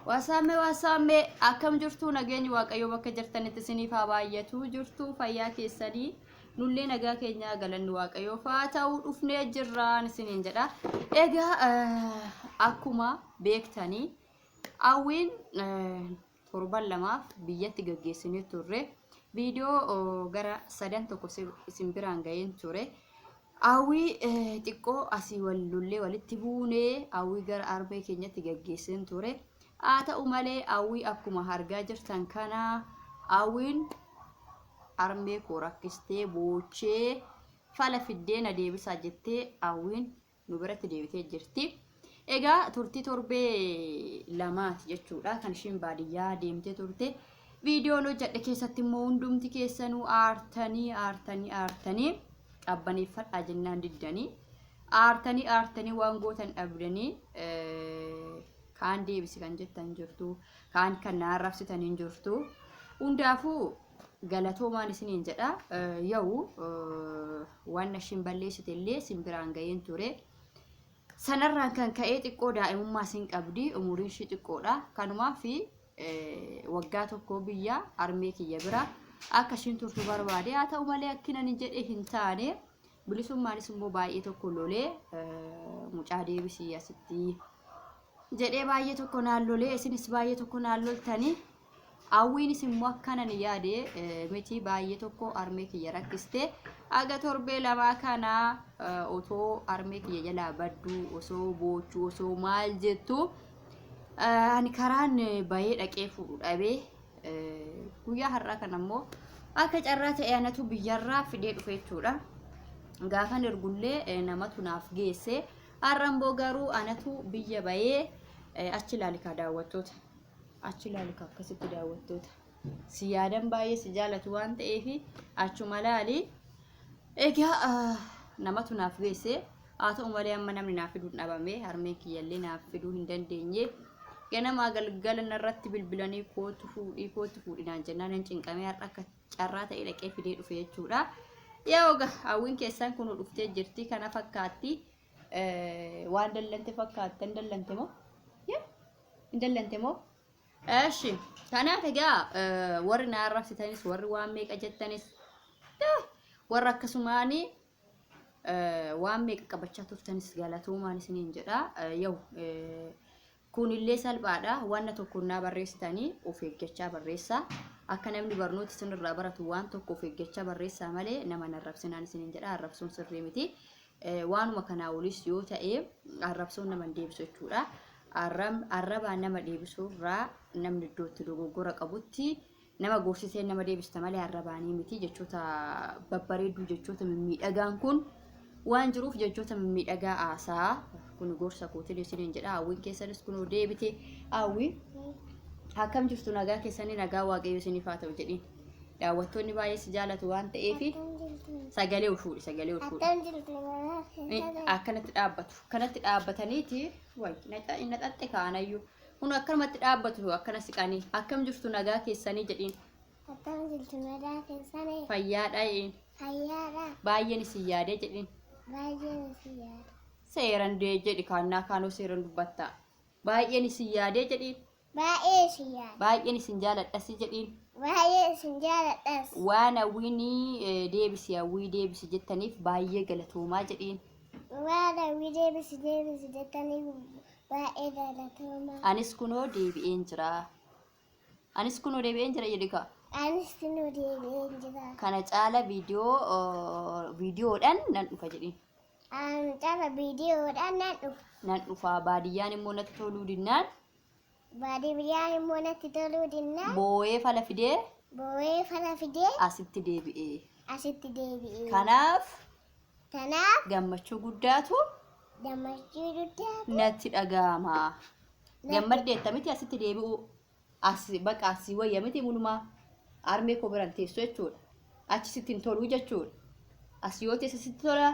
Waasaammee waasaammee akkam jirtu nageenyi waaqayyoo bakka jirtanitti isiniif haa baay'atu jirtu fayyaa keessanii nullee nagaa keenyaa galanni waaqayyoof haa ta'u dhufnee jirraan isiniin jedha. Egaa akkuma beektanii hawwiin torban lamaaf biyyatti gaggeessinee turre viidiyoo gara sadan tokko isin biraan ga'een ture. Hawwii xiqqoo asii wal lollee walitti buunee hawwii gara arbee keenyatti gaggeesseen ture. Haa ta'u malee hawwii akkuma argaa jirtan kana hawwiin armee koo rakkistee boochee fala fiddee na deebisaa jettee hawwiin nu biratti deebitee jirti. Egaa turtii torbee lamaati jechuudha kan ishiin baadiyyaa deemtee turte. Viidiyoon hojjedhe keessatti immoo hundumti keessanuu aartanii aartanii aartanii qabbaneeffadhaa jennaan diddanii aartanii aartanii waan gootan dhabdanii kaan deebisi kan jettan jirtu kaan kan na arrabsitan hin jirtu. Hundaafuu galatoomaan isiniin jedha. Yaa'u waan ishiin balleessite illee isin biraan ga'een ture. Sanarraan kan ka'ee xiqqoo daa'imummaa isin qabdi umuriin ishii xiqqoodha. Kanumaaf waggaa tokko biyya harmee kiyya bira akka ishiin turtu barbaade haa ta'u malee akkinan jedhe hin taane bilisummaanis immoo baay'ee tokko lolee mucaa deebisii asitti jedhee baay'ee tokko naan lolee isinis baay'ee tokko naan loltanii Hawwiinis immoo akkanan yaade miti baay'ee tokko harmee kiyya rakkiste. Haga torbee lamaa kana otoo harmee kiyya jalaa badduu osoo boochuu osoo maal jettu ani karaan bahee dhaqee fuudhu dhabee guyyaa har'aa kana immoo akka carraa ta'e anatu biyyarraa fidee dhufe jechuudha. Gaafan ergullee namatu naaf geesse. Har'a immoo garuu anatu biyya bahee achi ilaali kaa daawwattoota. Achi ilaali ka akkasitti daawwattoota. Si yaadan baay'ee si jaalatu waan ta'eef achuma laali. Egaa namatu naaf geesse. Haa ta'u malee amma namni naaf fiduun dhabame. Harmeen kiyyallee naaf fiduu hin dandeenye. Ganamaa galgala narratti bilbilanii kootu fuudhii kootu fuudhii naan jennaan hin cinqamee har'a akka carraa ta'e dhaqee fidee dhufe jechuudha. Yaa oga hawwiin keessan kun dhuftee jirti kana fakkaatti. Waan dallante fakkaatti hin dallante moo? Hin dallante moo? Eshi. Kanaaf egaa warri na arrabsitanis warri waan meeqa jettanis warra akkasumaanii waan meeqa qabachaa turtanis galatoomaan isiniin jedha. Yaw kunillee salphaadha. Wanna tokko naa barreessitanii of eeggachaa barreessaa. Akka namni barnoota isinirraa baratu waan tokko of eeggachaa barreessaa malee nama hin arrabsinaan isiniin jedha. Arrabsuun sirrii miti. Waanuma kanaa olis yoo ta'e arrabsoon nama hin deebisu jechuudha. Arrabaan nama deebisuurraa namni iddootti dogoggora qabutti nama gorsitee nama deebista malee arrabaanii miti jechoota babbareedduu jechoota mimmiidhagaan kun waan jiruuf jechoota mimmiidhagaa haasaa kun gorsa kootiin isiniin jedha. Hawwiin keessanis kunoo deebite. Hawwi akkam jirtu nagaa keessanii nagaa waaqayyo isiniif haa ta'u jedhiin. Daawwattoonni baay'ee si jaalatu waan ta'eef sagalee ol fuudhi sagalee ol fuudhi. Akkam jirtu nagaa keessanii? Akkanatti dhaabbatu. Akkanatti dhaabbataniiti way na xaxxe kaanayyuu. Kun akkanumatti dhaabbatu akkana siqanii akkam jirtu nagaa keessanii jedhiin. Akkam jirtu nagaa keessanii? Fayyaadha jedhiin. Fayyaadha. Baay'een isin yaadee jedhiin. Baay'een isin yaada. Seeran dee jedhi kaannaa kaanoo seeran dubbatta. Baay'een isin yaadee jedhiin. Baay'ee isin yaada. Baay'een isin jaaladhas jedhiin. Baay'ee isin jaaladhas. Waan hawwiinii deebisi hawwii deebisi jettaniif baay'ee galatoomaa jedhiin. Waan hawwii deebisi deebisi jettaniif baay'ee galatoomaa. Anis kunoo deebi'een jira. Anis kunoo deebi'een jira jedhi kaa. Anis kunoo deebi'een jira. Kana caala viidiyoo viidiyoodhaan nan dhufa jedhiin. Ana caala viidiyoodhaan nan dhufa. Nan dhufa baadiyyaan immoo natti toluu dinnaan. Baadiyyaan immoo natti toluu dinnaan. Boo'ee fala fidee. Boo'ee fala fidee. Asitti deebi'ee. Asitti deebi'ee. Kanaaf. Kanaaf. Gammachuu guddaatu. Gammachuu guddaatu. Natti dhaga'ama. Gammaddeetta miti asitti deebi'uu. As baqa asii wayya miti mulumaa. Armee koo biran teessu jechuudha. Achi sitti hin toluu jechuudha. As yoo teesse sitti tola.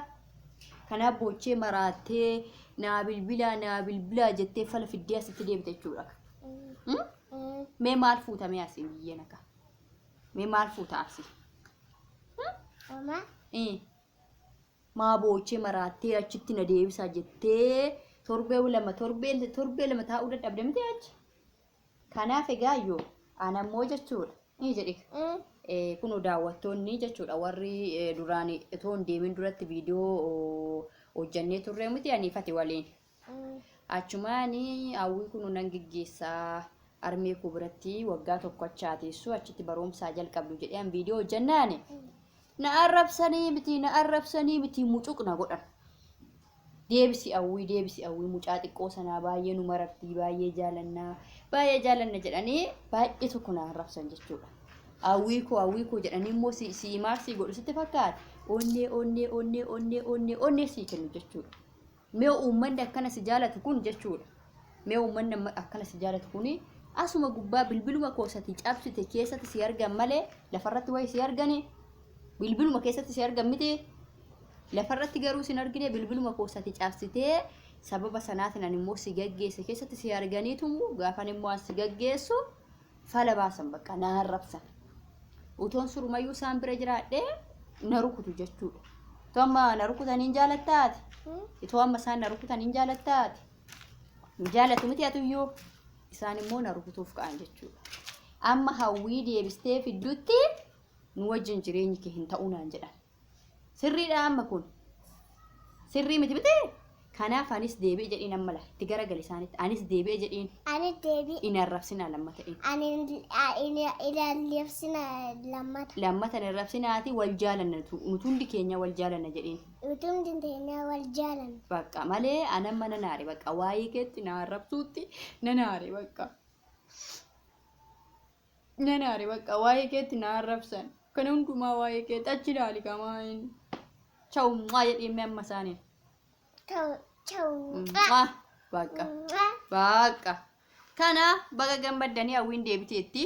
Kanaaf boochee maraattee naa bilbilaa naa bilbilaa jettee fala fiddee asitti deebite jechuudha. Mee maal fuuta mee asii biyyeen akka? Mee maal fuuta asii? Mama. Maa boochee maraattee achitti na deebisaa jettee torbee lama torbee torbee lama taa'uu dadhabde miti achi? Kanaaf egaa iyyuu anammoo jechuudha. Ni jedhi. Kunoo daawwattoonni jechuudha warri duraan itoo hin deemin duratti viidiyoo hojjannee turre miti aniifati waliin. Achumaan hawwii kunoo nan geggeessaa armee koo biratti waggaa tokko achaa teessu achitti barumsaa jalqabdu jedhee an viidiyoo hojjannaani. Na arrabsanii miti na arrabsanii miti mucuq na godhan. Deebisi hawwii deebisi hawwii mucaa xiqqoo sanaa baay'ee nu marartii baay'ee jaalannaa baay'ee jaalanna jedhanii baay'ee tokko na arrabsan jechuudha. Hawwii koo hawwii koo jedhanii immoo si si maal si godhu sitti fakkaata? Onnee onnee onnee onnee onnee onnee sii kennu jechuudha. Mee uummanni akkana si jaalatu kun jechuudha. Mee uummanni akkana si jaalatu kun asuma gubbaa bilbiluma koosati cabsite keessatti si argan malee lafarratti wayi si argani bilbiluma keessatti si argan miti lafarratti garuu sin argine bilbiluma koosati cabsitee sababa sanaatiin ani immoo si gaggeesse keessatti si arganiitumu gaafan immoo an si gaggeessu fala baasan bakka na arrabsan. Utoon surumayyuu isaan bira jiraadhee na rukutu jechuudha. Itoo amma na rukutaniin jaalattaati. Itoo amma isaan na rukutaniin jaalattaati. Hin jaalatu miti atuyyuu. Isaan immoo na rukutuuf ka'an jechuudha. Amma hawwii deebistee fiddutti nu wajjin jireenyi kee hin ta'uu naan jedhan. Sirriidha amma kun. Sirrii miti miti? Kanaaf anis deebi'e jedhiin amma la itti garagali isaanitti anis deebi'e jedhiin Ani deebi. in arrabsinaa lammata in. Ani ilaalleefsina lammata. Lammata hin arrabsinaati wal jaalanna nuti hundi keenya wal jaalanna jedhiin. Utuu keenya wal jaalanna. Bakka malee anamma nan aare bakka waa'ee keetti na arrabsuutti nan aare bakka. Nan aare bakka waa'ee keetti na arrabsan. Kana hundumaa waa'ee keetti achi ilaali kamaa inni. Chawu mwaa jedhiin mee amma isaaniin. Chau chau. Mwaa bakka. Bakka. Kana baga gammaddanii hawwiin deebiteetti.